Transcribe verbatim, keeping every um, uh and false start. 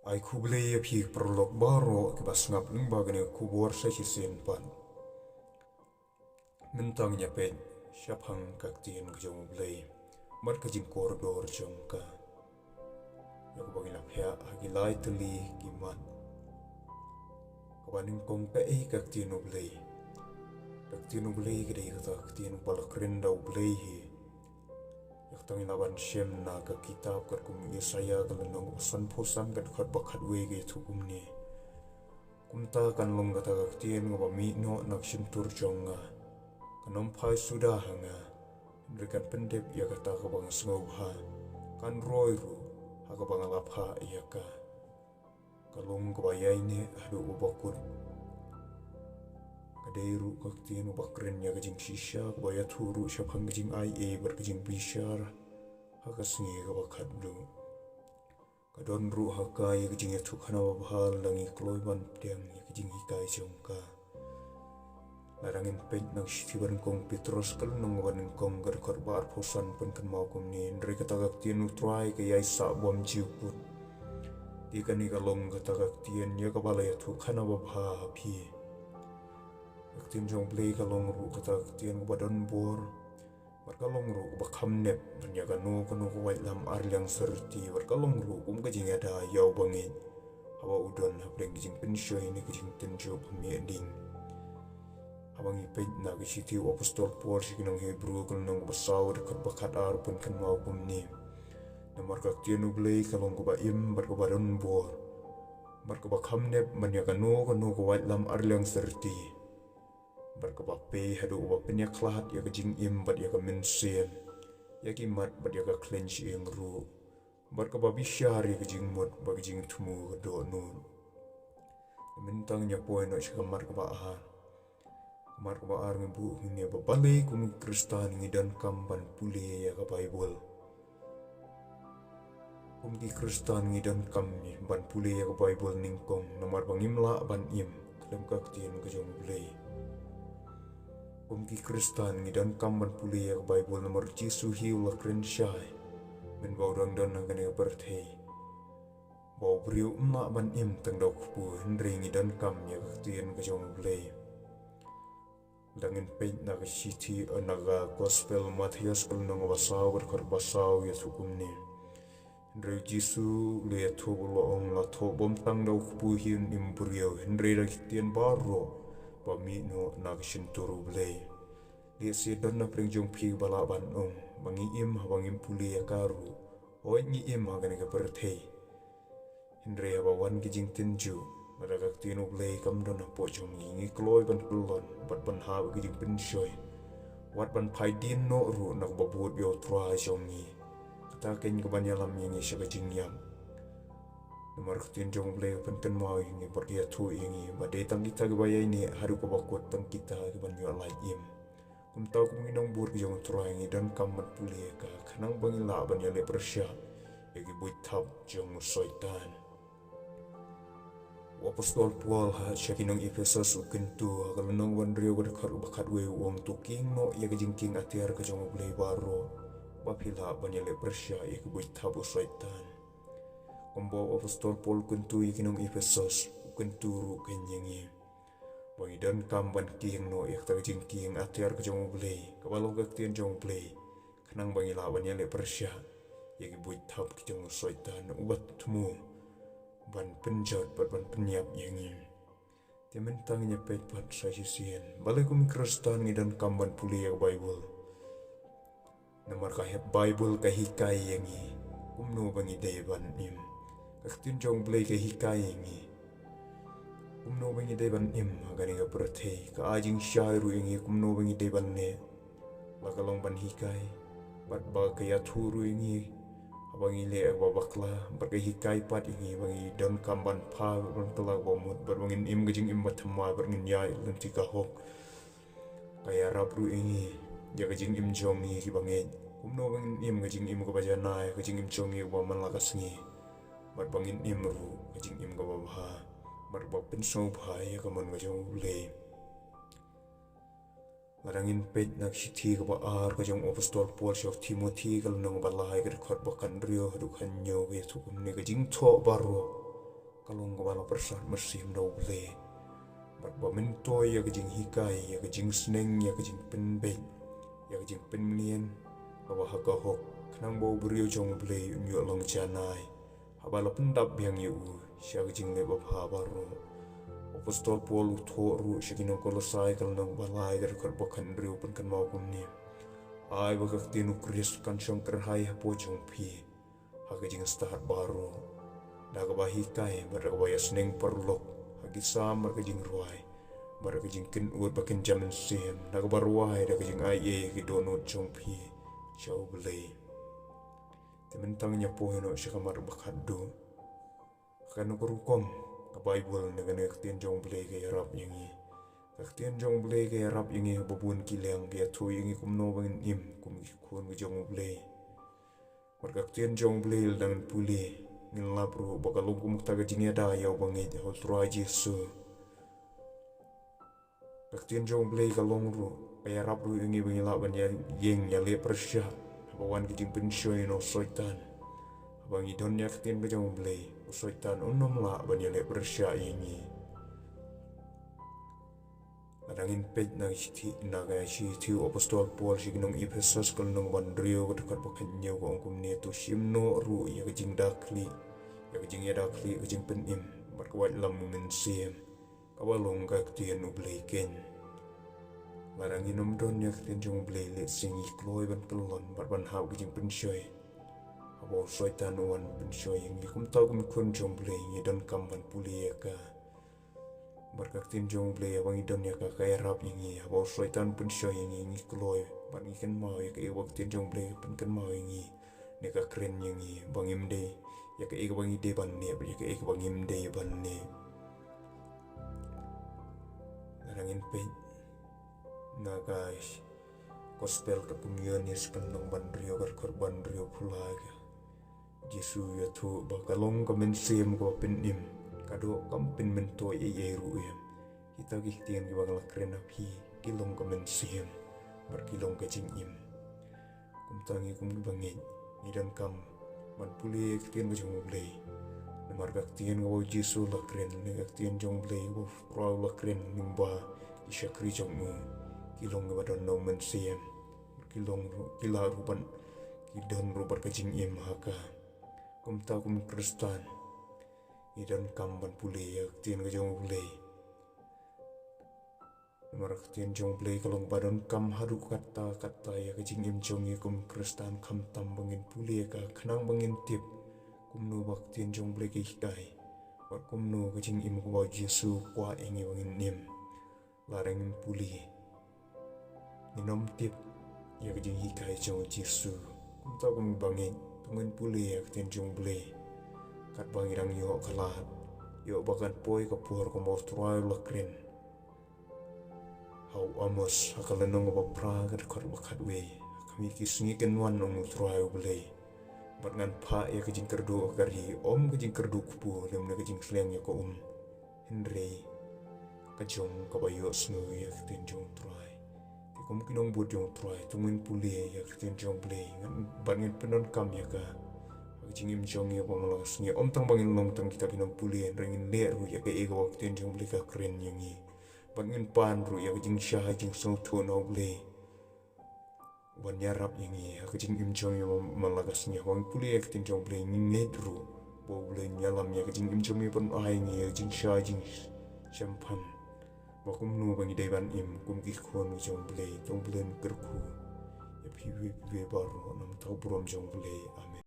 Ai khublei ïa phi paralok baroh kiba sngap lyngba kane ka khubor sa shisien pat. Mynta ngin ïa peit shaphang ka ktien ka jong U Blei bad ka jingkordor jong ka. Ïa kaba ngi la phiah ha ki lai tylli ki mat. Kaba nyngkong, kaei ka ktien U Blei? Ka ktien U Blei ka dei kata ka ktien ba la kren da U Blei hi. Ïa kata ngi lah ban shem na ka kitab katkum u Isaïah ka lynnong ba sanphew san ka dkhot ba khatwei, ka ïathuh kumne: Kumta kan long kata ka ktien kaba mih noh na ka shyntur jong nga: Kan ym phai suda ha nga, hynrei kan pyndep ïa kata kaba nga sngewbha, kan roi ruh ha kaba nga la phah ïa ka. Ka long kaba ïaineh haduh ba kut. Ka dei ruh ka ktien kaba kren ïa ka jingshisha, kaba ïathuh ruh shaphang ka jingaiei bad ka jingbishar ha ka sngi kaba khatduh. Ka don ruh ha ka ïa ka jingïathuhkhana babha lada ngi kloi ban pdiang ïa ka jinghikai jong ka. Lada ngin peit na ka shithi ba nyngkong Petros ka lynnong ba nyngkong ka dkhot ba arphew san, pynkynmaw kumne: Hynrei kata ka ktien U Trai ka ïai sah bymjukut. Te kane ka long kata ka ktien ïa kaba la ïathuhkhana babha ha phi. Ka ktien jong U Blei ka long ruh kata ka ktien kaba don bor, bad ka long ruh kaba kham nep ban ïa kano kano ka waitlam arliang syrti, bad ka long ruh kum ka jingïada ïa u bangeit haba u don hapdeng ka jingpynshoi ne ka jingtynjuh ba mih ding. Haba ngi peit na ka shithi u Apostol Paul sha ki nong Hebru ka lynnong ba saw, dkhot ba khatar, pynkynmaw kumne: Namar ka ktien U Blei ka long kaba im bad kaba don bor, bad kaba kham nep ban ïa kano kano ka waitlam arliang syrti, bad kaba pei haduh ba pynïakhlad ïa ka jingim bad ïa ka mynsiem, ïa ki mat bad ïa ka khleiñ shyieng ruh, bad kaba bishar ïa ka jingmut bad ka jingthmu ka dohnud. Mynta ngin ïa poi noh sha ka mat kaba ar. Ka mat kaba ar ngi buh hangne ba balei kum ki Khristan ngi donkam ban pule ïa ka Baibl. Kum ki Khristan ngi donkam ban pule ïa ka Baibl nyngkong namar ba ngim lah ban im khlem ka ktien ka jong U Blei. Kum ki Khristan ngi donkam ban pule ïa ka Baibl namar U Jisu hi u la kren shai mynba u dang don ha kane ka pyrthei ba u briew um lah ban im tang da u kpu, hynrei ngi donkam ïa ka ktien ka jong U Blei. Lada ngin peit na ka shithi, na ka Gospel Mathaios ka lynnong ba saw, ka dkhot ba saw, ïathuh kumne: Hynrei U Jisu u la ïathuh, u la ong, la thoh bym tang da u kpu hi un im briew, hynrei da ki ktien baroh ba mih noh na ka shyntur U Blei. Lehse don na pdeng jong phi ba lah ban ong ba ngi im haba ngim pule ïa ka ruh. Hooid, ngi im ha kane ka pyrthei, hynrei haba wan ki jingtynjuh, lada ka ktien U Blei kam don hapoh jong ngi, ngi kloi ban kyllon bad ban hap ïa ki jingpynshoi, wat ban phai dien noh ruh na kaba bud ïa U Trai jong ngi. Kata keiñ ka ban ïalam ïa ngi sha ka jingïap. Namar ka ktien jong U Blei ka pynkynmaw ïa ngi bad ka ïathuh ïa ngi ba dei tang kita kiba ïaineh haduh kaba kut, tang kita ki ban ïoh lait im. Kumta kum ki nongbud ki jong U Trai ngi donkam ban pule ïa ka khnang ba ngin lah ban ïaleh pyrshah ïa ki buit thap jong u Soitan. U Apostol Paul ha sha ki nong Ephesos u kyntu ha ka lynnong ba hynriew ka dkhot ba khatwei, u ong, to kieng noh ïa ka jingkieng atiar ka jong U Blei baroh, ba phin lah ban ïaleh pyrshah ïa ki buit thap u Soitan. Kumba u Apostol Paul u kyntu ïa ki nong Ephesos, u kyntu ruh keiñ ïa ngi ba ngi donkam ban kieng noh ïa kata ka jingkieng atiar ka jong U Blei, kaba long ka ktien jong U Blei, khnang ba ngin lah ban ïaleh pyrshah ïa ki buit thap ki jong u Soitan uba thmu ban pynjot bad ban pynïap ïa ngi. Te mynta ngin ïa peit pat sa shisien, balei kum ki Khristan ngi donkam ban pule ïa ka Baibl? Namar ka Baibl ka hikai ïa ngi kumno ba ngi dei ban im. Ka ktien jong U Blei ka hikai ïa ngi kumno ba ngi dei ban im ha kane ka pyrthei. Ka ai jingshai ruh ïa ngi kumno ba ngi dei ban leh. Ba ka long ban hikai, bad ba ka ïathuh ruh ïa ngi haba ngi leh kaba bakla, bad ka hikai pat ïa ngi ba ngi donkam ban phah bad ban kylla kaba mut, bad ba ngin im ka jingim ba thymmai, bad ngin ïaid lynti ka hok. Ka ïarap ruh ïa ngi ïa ka jingim jong ngi kiba ngeit, kumno ba ngin im ka jingim kaba janai, ka jingim jong ngi kaba man la ka sngi, bad ba ngin im ruh ka jingim kaba bha, bad ba pynsngewbha ïa ka mon ka jong U Blei. Lada ngin peit na ka shithi kaba ar ka jong u Apostol Paul sha u Timothi, ka lynnong ba lai, ka dkhot ba khathynriew haduh khathynñiew, ka ïathuh kumne: Ka jingthoh baroh ka long kaba la pyrsad mynsiem da U Blei. Bad ba myntoi ïa ka jinghikai, ïa ka jingsneng, ïa ka jingpynbeit, ïa ka jingpynmlien, kaba ha ka hok, khnang ba u briew jong U Blei un ïoh long janai, haba la pyndap biang ïa u sha ka jingleh babha baroh. Apostol Paul u thoh ruh sha ki nong Kolosai ka lynnong ba lai ka dkhot ba khathynriew, pynkynmaw kumne: Ai ba ka ktien U Khrist kan shong kyrhai hapoh jong phi ha ka jingstad baroh, da kaba hikai bad da kaba ïasneng paralok ha ki Salm bad ka jingrwai bad ka jingkynnoh ba kynja mynsiem, da kaba rwai da ka jingaiei ha ki dohnud jong phi sha U Blei. Te mynta ngin ïa poi noh sha ka mat ba khatduh. Kano ka rukom, ka Baibl ne kane ka ktien jong U Blei ka ïarap ïa ngi? Ka ktien jong U Blei ka ïarap ïa ngi ha ba bun ki liang, ka ïathuh ïa ngi kumno ba ngin im kum ki khun ka jong U Blei. Bad ka ktien jong U Blei lada ngin pule, ngin lap ruh ba ka long kum kata ka jingïada ïa u bangeit ha U Trai Jisu. Ka ktien jong U Blei ka long ruh, ka ïarap ruh ïa ngi ba ngin lah ban ïa ïeng ïaleh pyrshah haba wan ka jingpynshoi na u Soitan. Haba ngi don ïa ka ktien ka jong U Blei, u Soitan un ym lah ban ïaleh pyrshah ïa ngi. Lada ngin peit na ka shithi, na ka shithi u Apostol Paul sha ki nong Ephesus ka lynnong ba hynriew ka dkhot ba khathynñiew, ka ong kumne: To shim noh ruh ïa ka jingda khlieh, ïa ka jingïada khlieh ka jingpynim bad ka waitlam u Mynsiem, kaba long ka ktien U Blei keiñ. Lada ngin ym don ïa ka ktien jong U Blei, lehse ngi kloi ban kyllon bad ban hap ka jingpynshoi. Haba u Soitan u wan pynshoi ïa ngi, kumta kum ki khun jong U Blei ngi donkam ban pule ïa ka. Bad ka ktien jong U Blei haba ngi don ïa ka, ka ïarap ïa ngi. Haba u Soitan pynshoi ïa ngi, ngi kloi bad ngi kynmaw ïa kaei ba ka ktien jong U Blei ka pynkynmaw ïa ngi ne ka kren ïa ngi, ba ngim dei, ïa kaei kaba ngi dei ban leh bad ïa kaei kaba ngim dei ban leh. Lada ngin peit na ka Gospel katkum u Ïoannis ka lynnong ba hynriew ka dkhot ba hynriewphew lai, ka Jisu u ïathuh ba ka long ka mynsiem kaba pynim, ka doh kam pynmyntoi ei ei ruh ïa. Kita ki ktien kiba nga la kren ha phi ki long ka mynsiem bad ki long ka jingim. Kumta ngi kum ki bangeit ngi donkam ban pule ïa ka ktien ka jong U Blei. Namar ka ktien kaba u Jisu u la kren, ne ka ktien jong U Blei kaba u Trai u la kren lyngba ki shakri jong u, ki long kiba don na u Mynsiem. Ki long ruh, ki lah ruh ban, ki don ruh bad ka jingim ha ka. Kumta kum Khristan ngi donkam ban pule ïa ka ktien ka jong U Blei. Namar ka ktien jong U Blei ka long ba donkam haduh katta katta ïa ka jingim jong ngi kum Khristan, khamtam ba ngin pule ïa ka, khnang ba ngin tip kumno ba ka ktien jong U Blei ka hikai bad kumno ka jingim kaba u Jisu u kwah ïa ngi ba ngin im. Lada ngim pule, ngin ym tip ïa ka jinghikai jong u Jisu. Kumta kum ki bangeit, to ngin pule ïa ka ktien jong U Blei. Katba ngi dang ïoh ka lad, ïoh ba kan poi ka por kumba u Trai u la kren ha u Amos, ha ka lynnong ba phra ka dkhot ba khatwei: Ha khmih ki sngi kin wan, ong u Trai U Blei, bad ngan phah ïa ka jingkyrduh ha ka ri, ym ka jingkyrduh kpu lymne ka jingsliang ïa ka um, hynrei ka jong kaba ïohsngew ïa ka ktien jong u Trai. Te kum ki nongbud jong u Trai, to ngin pule ïa ka ktien jong U Blei, ngan, bad ngin pyndonkam ïa ka ha ka jingim jong ngi ba man la ka sngi. Ym tang ba ngin long tang kita ki nongpule, hynrei ngin leh ruh ïa kaei kaba ka ktien jong U Blei ka kren ïa ngi. Bad ngin pan ruh ïa ka jingshai jingsngewthuh na U Blei, ban ïarap ïa ngi ha ka jingim jong ngi man la ka sngi. Haba ngi pule ïa ka ktien jong U Blei, ngi ngeit ruh ba U Blei un ïalam ïa ka jingim jong ngi, ban ai ïa ngi ïa ka jingshai jingshemphang ba kumno ba ngi dei ban im kum ki khun jong U Blei. To U Blei un kyrkhu ïa phi iwei pa iwei baroh na ka bynta ka burom jong U Blei. Amen.